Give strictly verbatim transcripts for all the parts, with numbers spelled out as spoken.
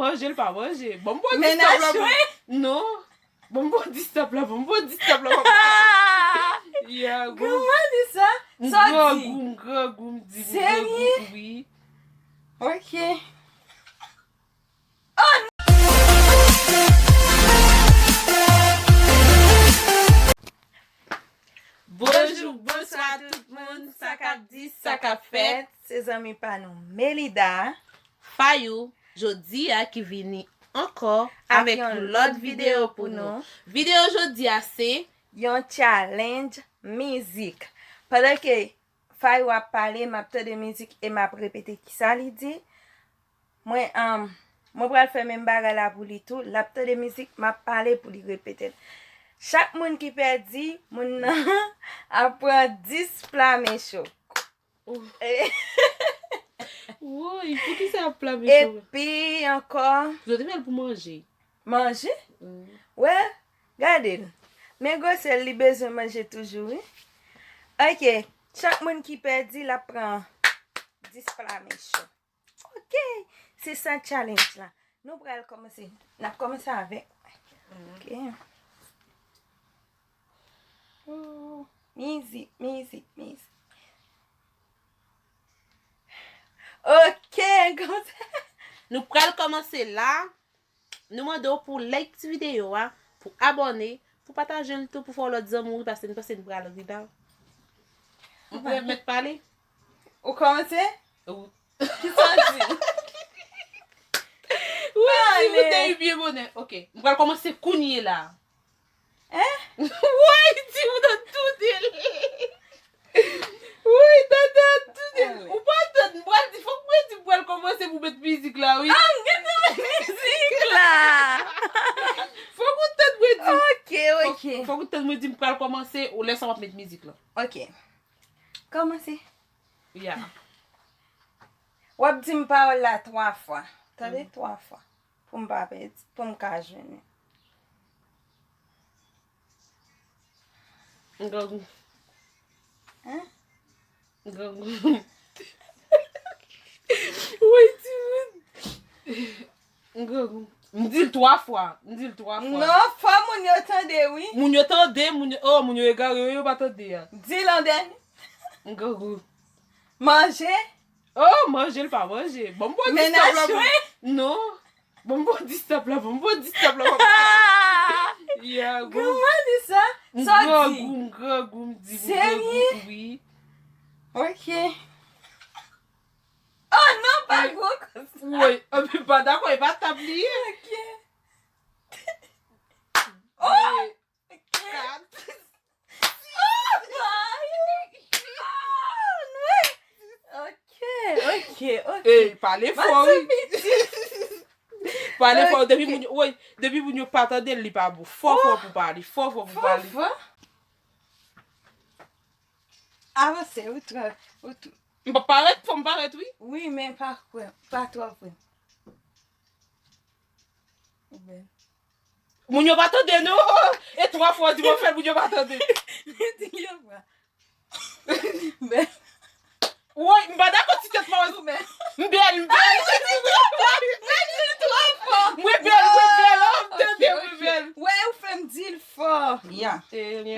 Manje l pa manje. Bon, bon, di stop la. Non. Bon, bon, di stop la. Bon, bon, di stop la. Yeah, bon. Kòman di sa? M sa w di? Grangou, m grangou, m di m grangou, wi. Ok. Bonjou, bonswa tout moun, sa k ap di, sa k ap fèt? Se zanmi pa nou Melida Fayou, jodi a ki vini ankò avèk yon lòt videyo pou nou. Videyo jodi a se yon challenge mizik. Pandan ke Fayou ap pale, m ap tande mizik e m ap repete kisa li di. Mwen, um, mwen pral fè menm bagay la pou li tou. L ap tande mizik, m ap pale pou li repete l. Chak moun ki pèdi, moun nan ap pran dis pla men cho. Woy, poukisa y ap pla men cho? Epi ankò. Yo te fè l pou manje. Manje? Wè, gade l. Men gwosè l, li bezwen manje toujou, wi. Ok, chak moun ki pèdi, l ap pran dis pla men cho. Ok, se sa challenge la. Nou pral kòmanse. N ap kòmanse avèk. Ok. Oh, mizik, mizik, mizik. Ok, kòmanse. Nou pral kòmanse la. Nou mande w pou like ti videyo a, pou abòne, pou pataje l tou, pou fè w lòt zanmi w ri, paske n panse n pral ri la. Ou pral mèt pale? Ou kòmanse? Ou. Kisa w di? Wi, si ou te ri byen bonè. Ok, m pral kòmanse kounye la. Hein? Woy, timoun an toude l. Woy, tata an toude l. Ou pa tann, m pral di, fòk mwen di m pral kòmanse pou met mizik la, wi. Ah, m gentan met mizik la. Fòk ou tann mwen di. Ok, ok. Fòk, fòk ou tann mwen di m pral kòmanse, ou lè sa w ap met mizik la. Ok. Kòmanse. Ya. W ap di m pawòl la twa fwa. Tande, twa fwa. Pou m pa pèdi, pou m ka jwenn li. M grangou. Hein? M grangou. Woy, timoun. M grangou. M di l twa fwa. M di l twa fwa. Non, fò moun yo tande, wi. Moun yo tande, moun yo, oh, moun yo egare, yo, yo pa tande a. Di l an dènye. M grangou. Manje. Oh, manje l pa manje. Bon, m pran dis stop la pou. Non. Bon, m pran dis stop la, bon, m pran dis stop la pou. Yeah, bon. Kòman di sa? Sa w di? M grangou, m grangou, m di m grangou, wi. Ok. Oh non, pa gwo konsa. Woy, anpi pa dakò, e pa tab li ye. Ok. Oh! Kat. Ok, ok, ok. Ey, pale fò, wi. Pale fò, depi moun yo, woy, depi moun yo pa tande l, li pa bon. Fò, fò pou pale, fò, fò pou pale. Fò, fò. Avanse, wi, twò, wi, twò. M pa parèt, fò m parèt, wi. Wi, men pa kwè, pa twò kwè. Ou bèl. Moun yo pa tande, non. E twa fwa w di mwen fè l, moun yo pa tande. Li di l yon fwa. Bèl. Woy, m pa dakò ti tèt mawon. Ou bèl. M bèl, m bèl. Ay, li di twa fwa. Li di twa fwa. Mwen bèl, mwen bèl. Oh, m tande, mwen bèl. Wè, ou fè m di l fò. Ya.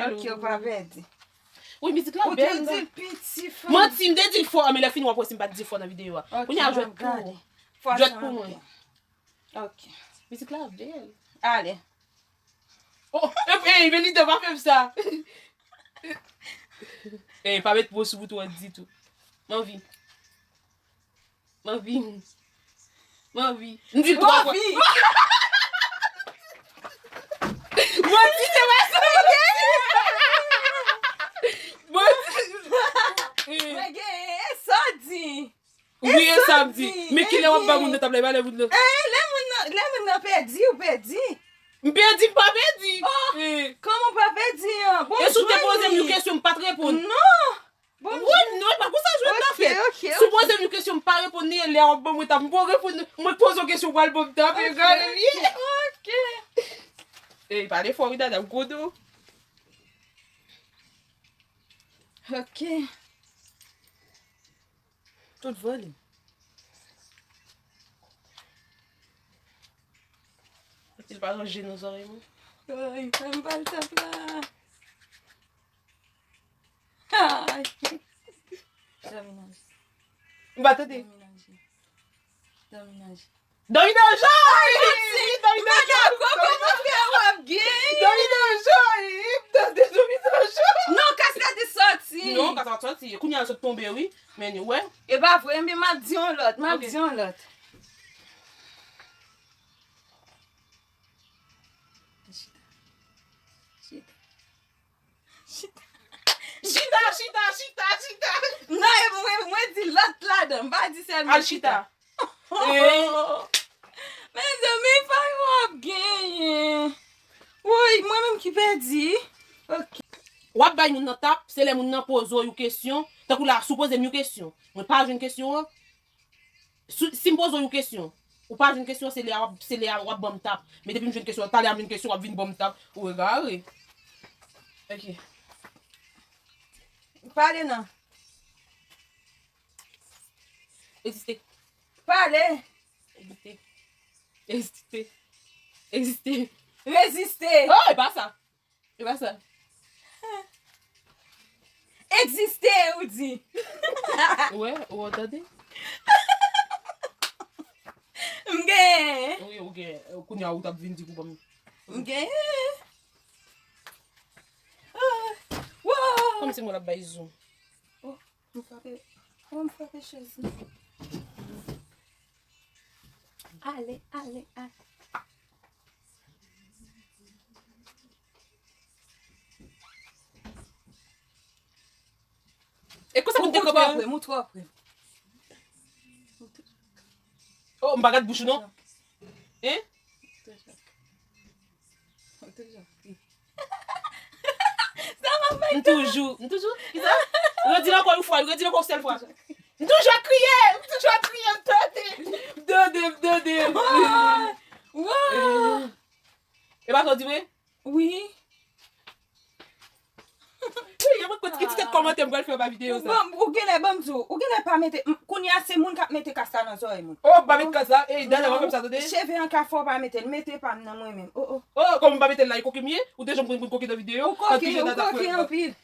Ok, ou pa pèdi. Wi, mizik la bèl. Ou te di l piti fò. Manti, m te di l fò, men lè fini w ap wè si m pa t di fò nan videyo a. Kounye a jwèt pou ou. Jwèt pou mwen. Ok. Mizik la bèl. Ale. Oh, epi, ey, Melida, pa fè m sa. Ey, pa met mo sou bouton an ditou. M anvi. M anvi. M anvi. M di l twa fwa. Manti, se pa sa. Manti. Mwen genyen, e sa w di? Wi, e sa m di. Men kilè w ap bay moun nan tab la, e pa lè moun nan. Eh, lè moun nan, lè moun nan pèdi, ou pèdi. M pèdi, m pa pèdi. Oh, kòman w pa pèdi an? Bon, e si w te poze m yon kesyon, m pa t reponn. Non. Bon, wi, non, e pa konsa jwèt la fèt. Si w poze m yon kesyon, m pa reponn li, e lè w ap ban mwen tab, m poko reponn, mwen poze w kesyon, w pral ban m tab, e gade li. Ok. Ey, pale fò, wi, dada, m kodo. Ok. Tout vole. Si l pa ranje nan zòrèy mwen. Ay, fè m pa l tap la. Ay. Domino. M pa tande. Domino. Domino. Domino Joy! Domino Joy! Domino Joy! Domino Joy! Non, kas la te soti. Non, kas la soti. Kounye a l sot tonbe, wi. Men, wè. E pa vre, men m ap di yon lòt, m ap di yon lòt. Chita. Chita. Chita, chita, chita, chita. Non, e mwen, mwen di lòt ladan, m pa di sèlman chita. Al chita. Mezanmi, pa yo ap genyen. Woy, mwen menm ki pèdi. Ok. W ap bay moun nan tap, se lè moun nan poze w yon kesyon, tankou la, si w poze m yon kesyon, mwen pa jwenn kesyon an, si, si m poze w yon kesyon, ou pa jwenn kesyon, se lè a w ap, se lè a w ap ban m tap. Men depi m jwenn kesyon, talè a m jwenn kesyon, w ap vin ban m tap. Ou egare. Ok. Pale non. Egziste. Pale. Egziste. Egziste. Egziste. Reziste. Oh, e pa sa. E pa sa. Egziste, ou di. Ou wè, ou tande? M genyen. Wi, ou genyen. Kounye a, ou t ap vin di pou ban m. M genyen. Ah, wow. Kòmsi mwen l ap bay zoom. Oh, m frape. Oh, m frape chèz lan. Ale, ale, ale. E konsa pou m te kanpe? Ou twò pre, ou twò pre. Oh, m pa gad bouch ou non. Hein? Ou toujou. M toujou, m toujou. Kisa? Redi l ankò yon fwa, redi l ankò yon sèl fwa. M toujou ap kriye, m toujou ap kriye, m tande. M tande, m tande. Wow! E pa sa w di mwen? Wi. Wi, y a mwen kot ki ti tèt kòmantè m pral fè anba videyo sa. Bon, ou genlè ban m di w, ou genlè pa mete, m, kounye a se moun k ap mete kas la nan zòrèy moun. Oh, pa met kas la, ey, dada, pa fè m sa, tande. Cheve an ka fè w pa mete l, mete pa m nan mwen menm. Oh, oh. Oh, kòm m pa mete l la, e koke m ye? Ou te janm konn koke nan videyo? Ou koke, ou koke anpil.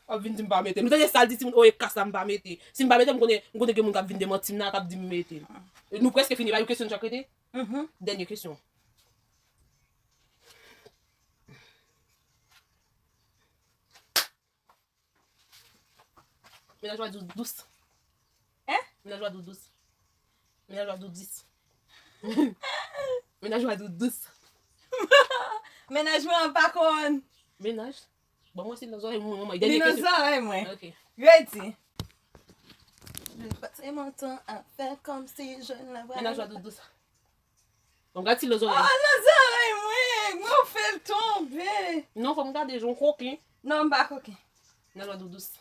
W ap vin di m pa mete. M tande sa l di timoun, oh, e kas la m pa mete. Si m pa mete, m konnen, m konnen gen moun k ap vin demanti m nan, k ap di m mete. Nou prèske fini, pa yon kesyon chak rete? Dènye kesyon. Mennaj ou a di w dous. Hein? Mennaj ou a di w dous. Mennaj ou a di w dous. Mennaj ou a di w dous. Mennaj mwen an pa konn. Mennaj? Bon, mwen se nan zòrèy mwen, mwen, mwen. Li dènye nan kesyon. Zòrèy mwen. Ok. Redi. Je passe mon temps à faire comme si je ne la voyais pas. Mennaj ou a di w dous. Bon, gad si nan zòrèy. Oh, nan zòrèy mwen, mwen fè l tonbe. Non, fò m gade, jan w koken. Non, m pa koken. Mennaj ou a di w dous.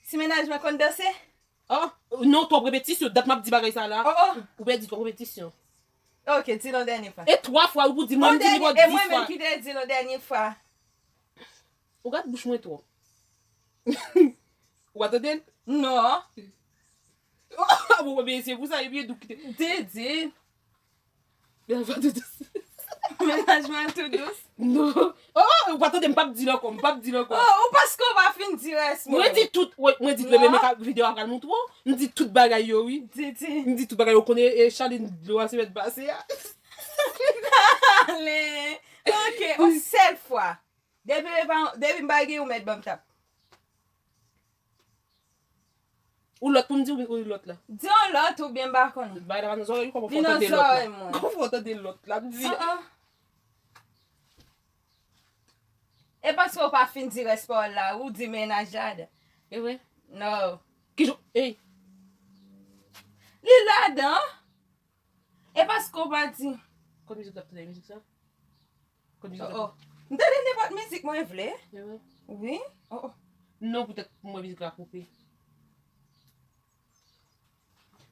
Si mennaj mwen konn danse? Oh, non, twòp repetisyon. Dat m ap di bagay sa la. Oh, oh. Ou pèdi twòp repetisyon. Ok, di l yon dènye fwa. E twa fwa, ou pou di mwen, m di li bò dis fwa. E mwen menm ki te di l yon dènye fwa. Ou gad bouch mwen twòp. Ou pa tande l? Non. Bon, men se pou sa, epi e dou kite. Di, di. Mennaj mwen tou dous. Mennaj mwen tou dous. Non. Oh, oh, ou pa tande, m p ap di l ankò, m p ap di l ankò. Oh, ou paske w pa fin di rès mwen. Mwen di tout, wi, mwen di premye men videyo a pral montre w. M di tout bagay yo, wi. Di, di. M di tout bagay yo, konnen, e, Charline, dlo a se mèt pase a. Ale. Ok, yon sèl fwa. Depi, depi m pa gen, ou mèt ban m tap. Ou lòt pou m di ou, ou lòt la. Di yon lòt oubyen m pa konnen. Bay la pa nan zòrèy ou, kòman fò tande lòt la? Li nan zòrèy mwen. Kòman fò tande lòt la? M di. Ah, ah. E paske w pa fin di rès pawòl la, ou di mennaj ladan. E vre? No. Ki jou, ey. Li ladan. E paske w pa di. Kot mizik w t ap tande mizik sa? Kot mizik w t ap tande? Oh, oh. M tande nenpòt mizik mwen vle. E vre? Wi. Oh, oh. Non, poutèt mwen mizik la koupe.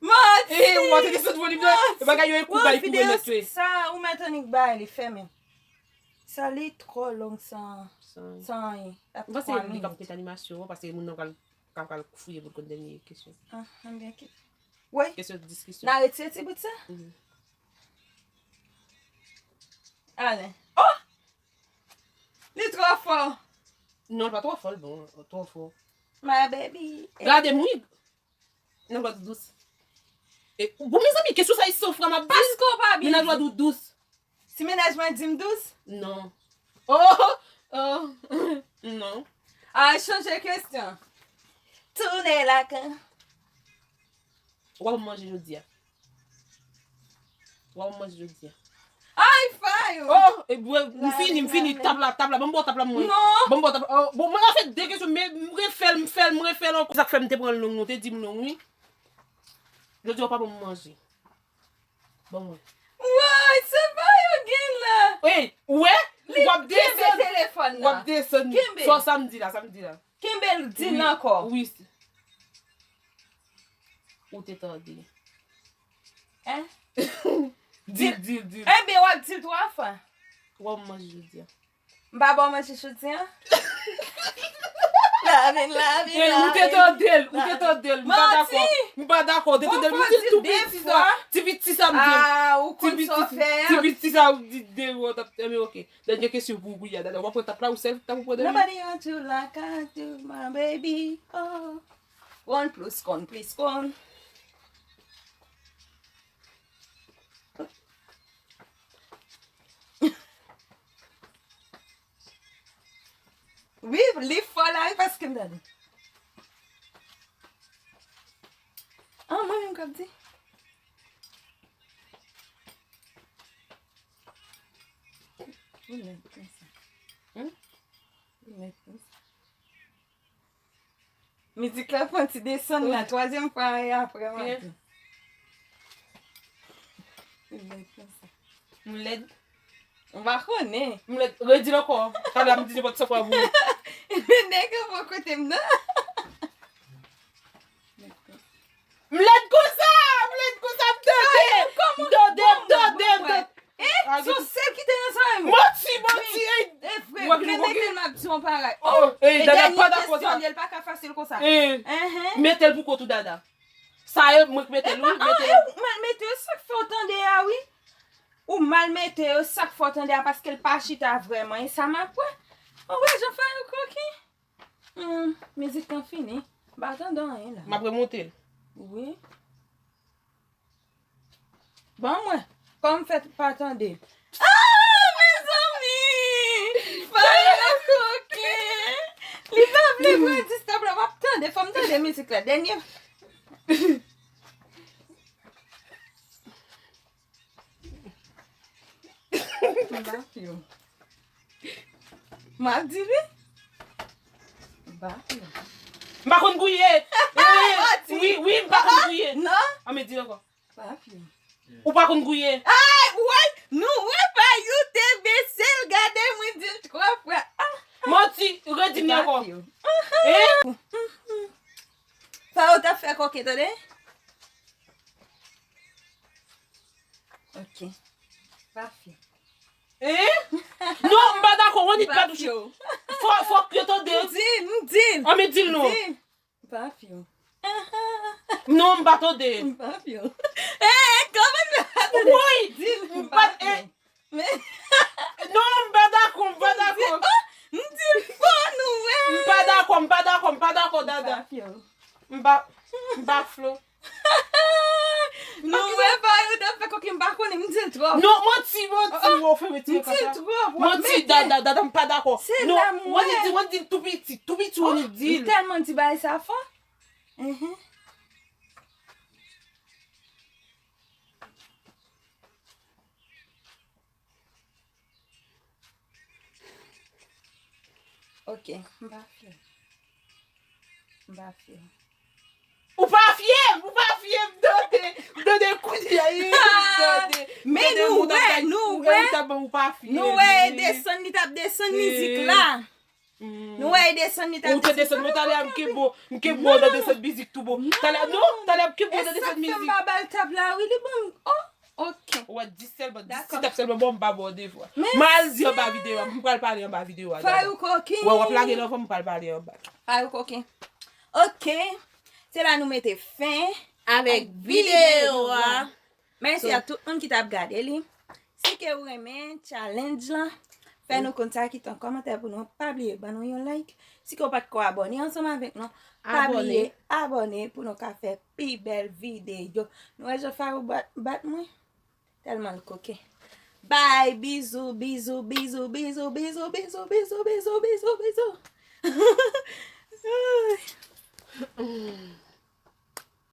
Manti! E, ou antre sot volim nan. Manti! E bagay yo e kou bay kou yo nèt, wi. Sa, ou mèt annik bay li fèmen. Sa li twò long san, san anyen. M panse li k ap met animasyon an, paske moun nan pral, ka pral fouye pou l konn dènye kesyon. Ah, anben ki. Wi. Kesyon diskisyon. N a retire ti bout sa? Mhm. Ale. Oh! Li twò fò. Non, li pa twò fò, li bon, twò fò. My baby. Gade m, wi. Nan lòt dous. E, bon, mezanmi, kesyon sa, Ayisyen franc m ap di. Paske w pa byen. Mennaj w a di w dous. Si mennaj mwen di m dous? Non. Oh, oh, non. A, chanje kesyon. Tounen lakan. W ap manje jodi a. W ap manje jodi a. Ay, Fayou! Oh, e, bwè, m fini, m fini. Tap la, tap la. Ban m ba w tap la, mwen. Non. Ban m ba w tap la. Oh, bon, mwen la fè de kesyon, men m refè l, m fè l, m refè l ankò. Sa k fè m te pran l long, non, te di m long, wi. Jodi a w pa ban m manje. Ban mwen. Woy, se pa yo gen la. Ey, ou wè? Li w ap kenbe desann, telefòn nan. W ap desann. Kenbe. Sa w samdi la, samdi la. Kenbe l, di l ankò. Wi, wi. Ou te tande. Hein? Di l, di l, di l. Enben, w ap di l twa fwa. W ap manje jodi a. M pa ba w manje jodi a? Lavi, lavi, lavi. Ey, ou te tande l, ou te tande l. M pa dakò. M pa dakò, ou te tande l. M di l tou piti sa. Ti piti sa m di l. Ah, ou konn sa w fè a. Ti piti sa ou di de wòt ap, enben, ok. Dènye kesyon pou ou, Guyada. Dada, w ap pran tap la, ou sèl tap ou pran de li. Nobody want you like I do, my baby. Oh. Konn plis, konn plis, konn. Wi, li fò la, wi, paske m tande. Ah, mwen menm k ap di. Ou nèt konsa. Hmm? Ou nèt konsa. Mizik la pran ti desann la, twazyèm fwa e apre m ap di. Ou nèt konsa. M lèd. M pa konnen. M lèd, redi l ankò. Talè a m di nenpòt sa fwa pou ou. Nèg yo poko kote m nan. M lèd konsa, m lèd konsa, m tande. M tande, m tande, m tande. Eh, se yon sèl ki te nan zòrèy mwen. Manti, manti, ey. E vre, vle mete l, m ap di yon bagay. Oh, ey, e Dada, dènye pa dakò sa. Kesyon li, l pa ka fasil konsa. Eh, mete l pou kont ou, Dada. Sa yo, mwen k mete l, wi, mete l. Ou mal mete yo, sa k fè w tande a, wi. Ou mal mete yo, sa k fè w tande a, paske l pa chita vrèman. E sa m ap wè. Ou wè jan Fayou koken? Hmm, mizik lan fini. M pa tande anyen la. M ap remonte l. Wi. Ban mwen. Kòman m fè pa tande? Ah, mezanmi! Fayou koken! Li pa vle pran dis tap la, m ap tande, fò m tande mizik la. Dènye. M pa fè w. M ap di li. M pa fè w. M pa konn gouye. Eh, wi, wi, m pa konn gouye. Non. An, men di l ankò. M pa fè w. Ou pa konn gouye. Ay, wè, nou wè Fayou te bese l, gade mwen di l twa fwa. Ah. Manti, redi m li ankò. M pa fè w. Eh? Fayou t ap fè koken, tande? Ok. Pa fè. Eh? Non, m pa dakò, w annik pa touche. Fò, fòk yo tande. M di l, m di l. An, men di l non. Di l. M pa fè w. Non, m pa tande. M pa fè w. Eh, kòman m pa tande? Woy! Di l, m pa fè w. Men non, m pa dakò, m pa dakò. M di l fò nou wè. M pa dakò, m pa dakò, m pa dakò, Dada. M pa fè w. M pa, m pa fè w. Nou wè Fayou t ap fè koken, m pa konnen, m di l twòp. Non, manti, manti, w fè retire kòsa. M di l twòp, w ap mete. Manti, Dada, Dada, m pa dakò. Se la m wè. Non, w annik di, w annik di l tou piti, tou piti, w annik di l. M tèlman di bagay sa fò. Mhm. Ok, m pa fè. M pa fè. Ou pa fye m, ou pa fye m, tande, tande kounye a, tande. Men tande nou wè, nou wè, ou pa fye m, nou wè e desann li t ap desann mizik la. Nou wè e desann li t ap desann. Ou te desann, men talè a m kenbe w, m kenbe w nan desann mizik tou bon. Talè a, non, talè a m kenbe w nan desann mizik. E sa k fè m pa ba l tap la, wi, li ban m, oh, ok. Ou wè dis sèlman, dis ti tap sèlman, bon, m pa ba w de fwa. M al di anba videyo a, m pral pale anba videyo a. Fayou koken. Wè, w ap lage l anvan, m pral pale anba. Fayou koken. Ok. Se la nou mete fen avèk videyo a. Mèsi a tout moun ki t ap gade li. Si Ke w renmen challenge lan, fè nou konn sa, kite yon kòmantè pou nou. Pa bliye ban nou yon like. Si ke w pa t ko abòne ansanm avèk nou, pa bliye abòne pou nou ka fè pi bèl videyo. Nou wè jan Farou bat, bat mwen? Tèlman l koken. Bye, bizou, bizou, bizou, bizou, bizou, bizou, bizou, bizou, bizou, bizou.